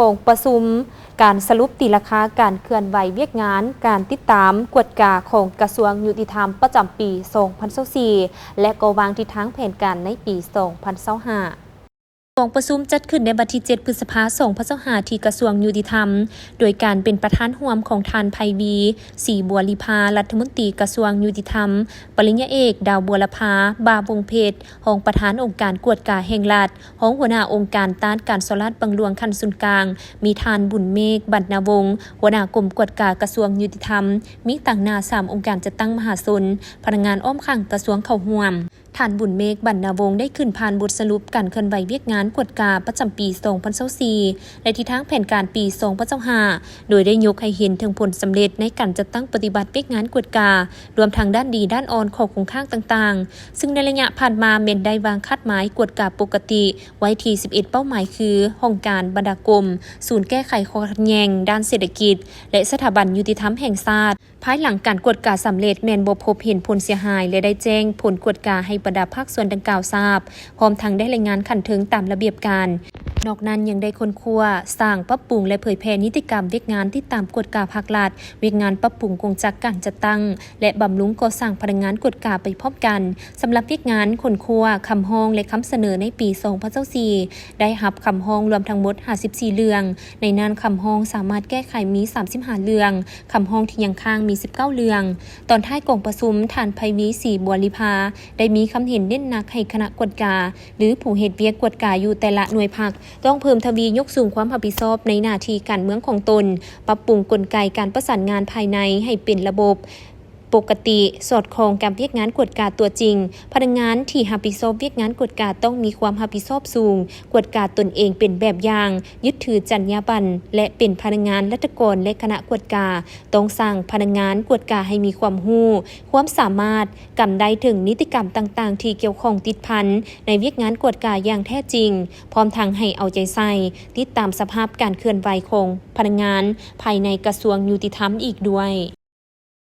ກອງປະຊຸມການສະຫຼຸບຕີລາຄາການເຄື່ອນໄຫວວຽກງານການຕິດຕາມກວດກາຂອງກະຊວງຍຸຕິທຳປະຈຳປີສອງພັນຊາວສີ່ ແລະ ກໍວາງທິດທາງແຜນການໃນປີສອງພັນຊາວຫ້າ. ກອງປະຊຸມຈັດຂຶ້ນໃນວັນທີເຈັດ ພຶດສະພາ ສອງພັນຊາວຫ້າ ທີ່ກະຊວງຍຸຕິທຳ ໂດຍການເປັນປະທານຮ່ວມຂອງທ່ານ ໄພວີ ສີບົວລີພາ ລັດຖະມົນຕີກະຊວງຍຸຕິທຳ, ປະລິນຍາເອກ ດາວບົວລະພາ ບາວົງເພັດ ຮອງປະທານອົງການກວດກາແຫ່ງລັດ, ຮອງຫົວໜ້າອົງການຕ້ານການສໍ້ລາດບັງຫຼວງຂັ້ນສູນກາງ, ມີທ່ານ ບຸນເມກ ບັນນາວົງ ຫົວໜ້າກົມກວດກາກະຊວງຍຸຕິທຳ, ມີຕາງໜ້າສາມອົງການຈັດຕັ້ງມະຫາຊົນ, ພະນັກງານອ້ອມຂ້າງກະຊວງເຂົ້າຮ່ວມ. ທ່ານ ບຸນເມກ ບັນນາວົງ ໄດ້ຂຶ້ນຜ່ານບົດສະຫຼຸບການເຄື່ອນໄຫວວຽກງານກວດກາປະຈຳປີສອງພັນຊາວສີ່ ແລະ ທິດທາງແຜນການປີສອງພັນຊາວຫ້າ ໂດຍໄດ້ຍົກໃຫ້ເຫັນເຖິງຜົນສຳເລັດໃນການຈັດຕັ້ງປະຕິບັດວຽກງານກວດກາ, ລວມທັງດ້ານດີດ້ານອ່ອນ, ຂໍ້ຄົງຄ້າງຕ່າງໆ, ຊຶ່ງໃນໄລຍະຜ່ານມາແມ່ນໄດ້ວາງຄາດໝາຍກວດກາປົກກະຕິໄວ້ທີ່ສິບເອັດເປົ້າໝາຍ ຄື ຫ້ອງການ, ບັນດາກົມ, ສູນແກ້ໄຂຂໍ້ຂັດແຍ່ງດ້ານເສດຖະກິດ ແລະ ສະຖາບັນຍຸຕິທຳແຫ່ງຊາດ. ພາຍຫຼັງການກວດກາສຳເລັດ ແມ່ນບໍ່ພົບເຫັນຜົນເສຍຫາຍ ແລະ ໄດ້ແຈ້ງຜົນກວດກາໃຫ້ບັນດາພາກສ່ວນດັ່ງກ່າວຊາບ, ພ້ອມທັງໄດ້ລາຍງານຂັ້ນເທິງຕາມລະບຽບການ. ນອກນັ້ນຍັງໄດ້ຄົ້ນຄວ້າ, ສ້າງ, ປັບປຸງ ແລະ ເຜີຍແຜ່ນິຕິກຳວຽກງານຕິດຕາມກວດກາພາກລັດ, ວຽກງານປັບປຸງກົງຈັກການຈັດຕັ້ງ ແລະ ບຳລຸງກໍ່ສ້າງພະນັກງານກວດກາໄປພ້ອມກັນ. ສຳລັບວຽກງານຄົ້ນຄວ້າຄຳຮ້ອງ ແລະ ຄຳສະເໜີໃນປີສອງພັນຊາວສີ່ ໄດ້ຮັບຄຳຮ້ອງລວມທັງໝົດຫ້າສິບສີ່ເລື່ອງ, ໃນນັ້ນຄຳຮ້ອງສາມາດແກ້ໄຂມີສາມສິບຫ້າເລື່ອງ, ຄຳຮ້ອງທີ່ຍັງຄ້າງມີສິບເກົ້າເລື່ອງ. ຕອນທ້າຍກອງປະຊຸມ, ທ່ານ ໄພວີ ສີບົວລີພາ ໄດ້ມີຄຳເຫັນເນັ້ນໜັກໃຫ້ຄະນະກວດກາ ຫຼື ຜູ້ເຮັດວຽກກວດກາຢູ່ແຕ່ລະໜ່ວຍພັກ ຕ້ອງເພີ່ມທະວີຍົກສູງຄວາມຮັບຜິດຊອບໃນໜ້າທີ່ການເມືອງຂອງຕົນ, ປັບປຸງກົນໄກການປະສານງານພາຍໃນໃຫ້ເປັນລະບົບ ປົກກະຕິ, ສອດຄ່ອງກັບວຽກງານກວດກາຕົວຈິງ. ພະນັກງານທີ່ຮັບຜິດຊອບວຽກງານກວດກາຕ້ອງມີຄວາມຮັບຜິດຊອບສູງ, ກວດກາຕົນເອງເປັນແບບຢ່າງ, ຍຶດຖືຈັນຍາບັນ ແລະ ເປັນພະນັກງານລັດຖະກອນ ແລະ ຄະນະກວດກາ. ຕ້ອງສ້າງພະນັກງານກວດກາໃຫ້ມີຄວາມຮູ້, ຄວາມສາມາດ, ກຳໄດ້ເຖິງນິຕິກຳຕ່າງໆທີ່ກ່ຽວຂ້ອງຕິດພັນໃນວຽກງານກວດກາຢ່າງແທ້ຈິງ, ພ້ອມທັງໃຫ້ເອົາໃຈໃສ່, ຕິດຕາມສະພາບການເຄື່ອນໄຫວຂອງພະນັກງານພາຍໃນກະຊວງຍຸຕິທຳອີກດ້ວຍ.